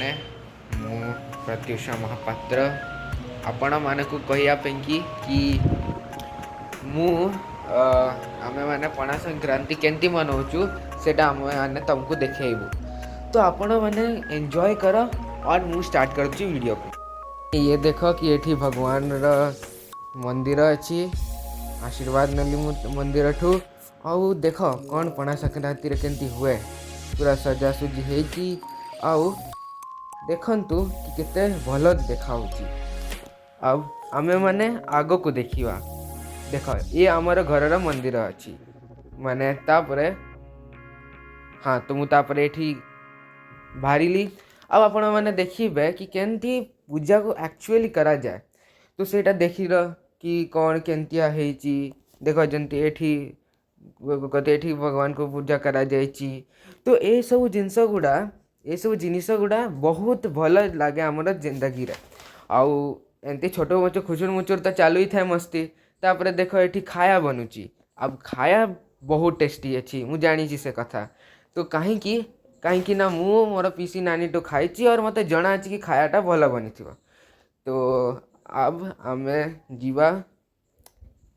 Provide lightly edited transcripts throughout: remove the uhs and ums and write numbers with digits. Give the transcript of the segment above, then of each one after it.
ମାନେ, ମୁଁ ପ୍ରତ୍ୟୁଷା ମହାପାତ୍ର। ଆପଣମାନଙ୍କୁ କହିବା ପାଇଁକି କି ମୁଁ ଆମେମାନେ ପଣା ସଂକ୍ରାନ୍ତି କେମିତି ମନାଉଛୁ, ସେଇଟା ଆମେମାନେ ତୁମକୁ ଦେଖେଇବୁ। ତ ଆପଣମାନେ ଏନ୍ଜୟ କର और ମୁଁ ଷ୍ଟାର୍ଟ କରୁଛି ଭିଡ଼ିଓକୁ। ଇଏ ଦେଖ କି ଏଠି ଭଗବାନର ମନ୍ଦିର ଅଛି। ଆଶୀର୍ବାଦ ନେଲି ମୁଁ ମନ୍ଦିରଠୁ। ଆଉ ଦେଖ କ'ଣ ପଣା ସଂକ୍ରାନ୍ତିରେ କେମିତି ହୁଏ, ପୁରା ସଜାସଜି ହେଇକି। ଆଉ ଦେଖନ୍ତୁ କି କେତେ ଭଲ ଦେଖାଉଛି। ଆଉ ଆମେମାନେ ଆଗକୁ ଦେଖିବା। ଦେଖ, ଇଏ ଆମର ଘରର ମନ୍ଦିର ଅଛି। ମାନେ ତାପରେ, ହଁ, ତ ମୁଁ ତାପରେ ଏଠି ବାହାରିଲି। ଆଉ ଆପଣମାନେ ଦେଖିବେ କି କେମିତି ପୂଜାକୁ ଆକ୍ଚୁଆଲି କରାଯାଏ। ତ ସେଇଟା ଦେଖିଲ କି କ'ଣ କେମିତିଆ ହେଇଛି। ଦେଖ, ଯେମିତି ଏଠି ଏଠି ଭଗବାନଙ୍କୁ ପୂଜା କରାଯାଇଛି। ତ ଏସବୁ ଜିନିଷ ଗୁଡ଼ା, ଏସବୁ ଜିନିଷ ଗୁଡ଼ା ବହୁତ ଭଲ ଲାଗେ ଆମର ଜିନ୍ଦଗିରେ। ଆଉ ଏମିତି ଛୋଟ ମୋଟ ଖୁଚୁର ମୁଚୁର ତ ଚାଲୁ ହିଁ ଥାଏ ମସ୍ତି। ତାପରେ ଦେଖ, ଏଠି ଖାଇବା ବନୁଛି। ଆଉ ଖାଇବା ବହୁତ ଟେଷ୍ଟି ଅଛି, ମୁଁ ଜାଣିଛି ସେ କଥା। ତ କାହିଁକି କାହିଁକି ନା ମୁଁ ମୋର ପିସି ନାନୀଠୁ ଖାଇଛି और ମୋତେ ଜଣା ଅଛି କି ଖାଇବାଟା ଭଲ ବନିଥିବ। ତ अब ଆମେ ଯିବା,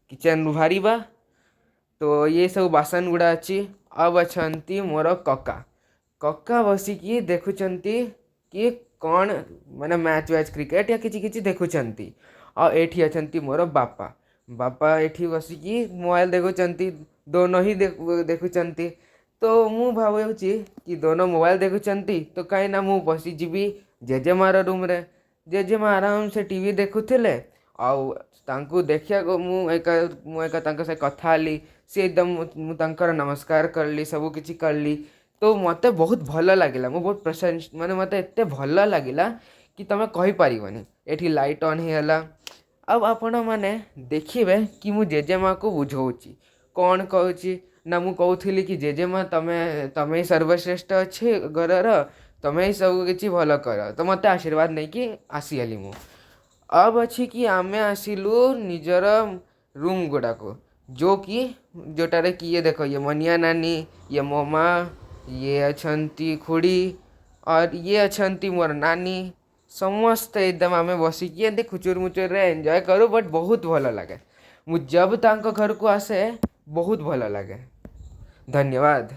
କିଚେନ୍ରୁ ବାହାରିବା। ତ ଇଏ ସବୁ ବାସନ ଗୁଡ଼ା ଅଛି। ଆଉ ଅଛନ୍ତି ମୋର କକା। କକା ବସିକି ଦେଖୁଛନ୍ତି କି କ'ଣ, ମାନେ ମ୍ୟାଚ୍ ୱ୍ୟାଚ୍, କ୍ରିକେଟ୍ ୟା କିଛି କିଛି ଦେଖୁଛନ୍ତି। ଆଉ ଏଇଠି ଅଛନ୍ତି ମୋର ବାପା। ବାପା ଏଠି ବସିକି ମୋବାଇଲ୍ ଦେଖୁଛନ୍ତି, ଦୋନୋ ହିଁ ଦେଖୁଛନ୍ତି। ତ ମୁଁ ଭାବୁଛି କି ଦୋନୋ ମୋବାଇଲ୍ ଦେଖୁଛନ୍ତି ତ କାହିଁ ନା ମୁଁ ବସିଯିବି ଜେଜେମାର ରୁମ୍ରେ। ଜେଜେମା ଆରାମସେ ଟିଭି ଦେଖୁଥିଲେ। ଆଉ ତାଙ୍କୁ ଦେଖିବାକୁ ମୁଁ ଏକା ତାଙ୍କ ସହ କଥା ହେଲି। ସେ ଏକଦମ, ମୁଁ ତାଙ୍କର ନମସ୍କାର କଲି, ସବୁ କିଛି କଲି। ତ ମୋତେ ବହୁତ ଭଲ ଲାଗିଲା। ମୁଁ ବହୁତ ପ୍ରଶଂସା, ମାନେ ମୋତେ ଏତେ ଭଲ ଲାଗିଲା କି ତୁମେ କହିପାରିବନି। ଏଠି ଲାଇଟ୍ ଅନ୍ ହେଇଗଲା। ଆଉ ଆପଣମାନେ ଦେଖିବେ କି ମୁଁ ଜେଜେମାକୁ ବୁଝଉଛି କ'ଣ କହୁଛି ନା, ମୁଁ କହୁଥିଲି କି ଜେଜେମା, ତମେ ହିଁ ସର୍ବଶ୍ରେଷ୍ଠ ଅଛି ଘରର, ତମେ ହିଁ ସବୁ କିଛି ଭଲ କର। ତ ମୋତେ ଆଶୀର୍ବାଦ ନେଇକି ଆସିଗଲି ମୁଁ। अब ଅଛି କି ଆମେ ଆସିଲୁ ନିଜର ରୁମ୍ ଗୁଡ଼ାକୁ, ଯୋଉ କି ଯୋଉଟାରେ କି ଇଏ ଦେଖ, ଇଏ ମନିଆ ନାନୀ, ଇଏ ମୋ ମା, ଇଏ ଅଛନ୍ତି ଖୁଡ଼ି और ଇଏ ଅଛନ୍ତି ମୋର ନାନୀ। ସମସ୍ତେ ଏକଦମ ଆମେ ବସିକି ଏମିତି ଖୁଚୁର ମୁଚୁରରେ ଏନ୍ଜୟ କରୁ, ବଟ୍ ବହୁତ ଭଲ ଲାଗେ। ମୁଁ जब ତାଙ୍କ ଘରକୁ ଆସେ, ବହୁତ ଭଲ ଲାଗେ। ଧନ୍ୟବାଦ।